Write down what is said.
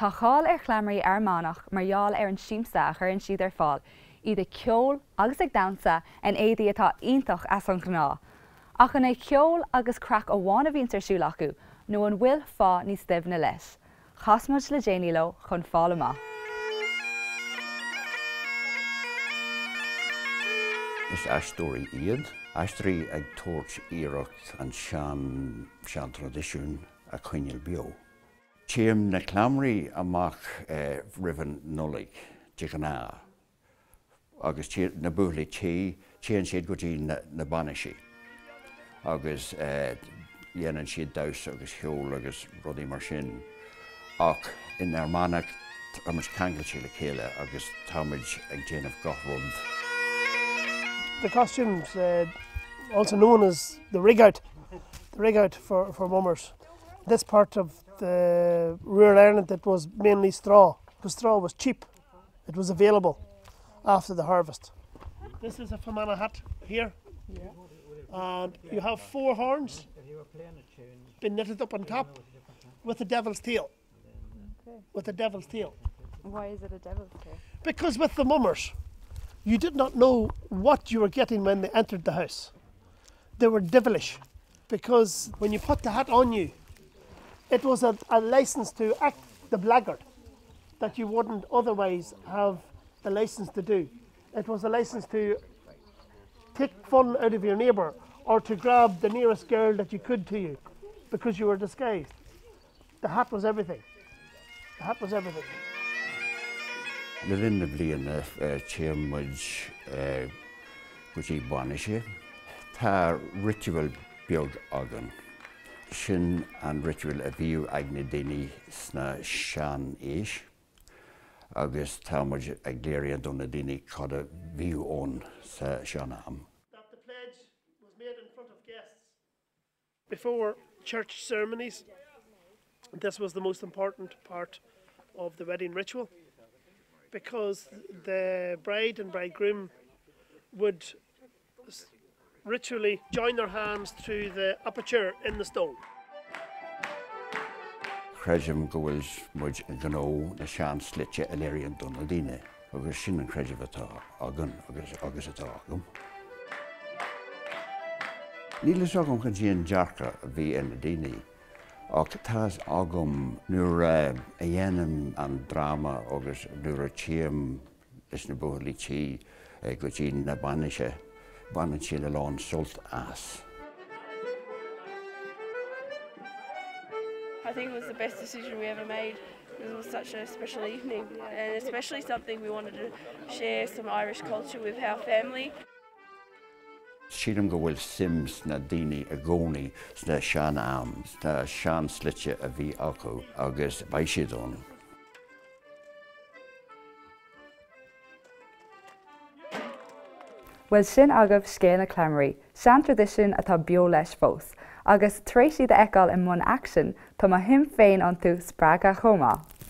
Tá cáil ar chleamairí Fhear Manach mar gheall ar an siamsa a chuireann siad ar fáil, iad ag ceol agus ag damhsa in éadaí atá iontach as an ghnáth. Ach an é ceol agus craic amháin a bhíonns ar siúl acu nó an bhfuil fáth níos doimhne leis? Chas muid le déanaí leo chun fáil amach. Is aisteoirí iad. Aisteoirí ag tabhairt iarracht an sean, sean-traidisiún a choinneáil beo. Téann na cleamairí amach roimh an Nollaig de ghnáth agus na buachaillí tí, téann siad go dtí na bainisí agus dhéanann siad damhsa agus ceol agus rudaí mar sin. Ach in Fhear Manach tá muid ceangailte le chéile agus tá muid ag déanamh gach rud. The costumes, also known as the rig out, the rig out for, for mummers. This part of the rural Ireland it was mainly straw, because straw was cheap. It was available after the harvest. This is a Fermanagh hat here. Yeah. And you have four horns been knitted up on top with the devil's tail. Okay. With the devil's tail. Why is it a devil's tail? Because with the mummers, you did not know what you were getting when they entered the house. They were devilish because when you put the hat on you, it was a, a license to act the blackguard that you wouldn't otherwise have the license to do. It was a license to take fun out of your neighbour or to grab the nearest girl that you could to you because you were disguised. The hat was everything. The hat was everything. Le linn na bliana téann muid go dtí bainise. Tá ritual beag againn. Sin an ritual a bhíodh ag na daoine sna sean-aois agus tá muid ag léiriú do na daoine cad a bhíodh ann sa sean-am. That the pledge was made in front of guests before church ceremonies. This was the most important part of the wedding ritual because the bride and bridegroom would ritually join their hands through the aperture in the stone. Creidim go bhfuil muid i ngnó na sean-slite a léiríonn do na daoine agus sin an creideamh atá againn agus agus atá agam. Níl fhios agam cad é an dearcadh a bhí ar na daoine ach tá fhios agam nuair a dhéanaim an dráma agus nuair a téim leis na buachaillí tí go dtí na bainise, baineann siad a lán sult as. I think it was the best decision we ever made. It was such a special evening and especially something we wanted to share some Irish culture with our family. Sílim go bhfuil suim sna daoine i gcónaí sna sean-am, sna sean-slite a bhí acu agus beidh siad ann. Bhuel sin agaibh scéal na cleamairí, seantraidisiún atá beo leis fós. Agus tar éis iad a fheiceáil i mbun aicsin, tá mo shuim féin iontu spreagtha chomh maith.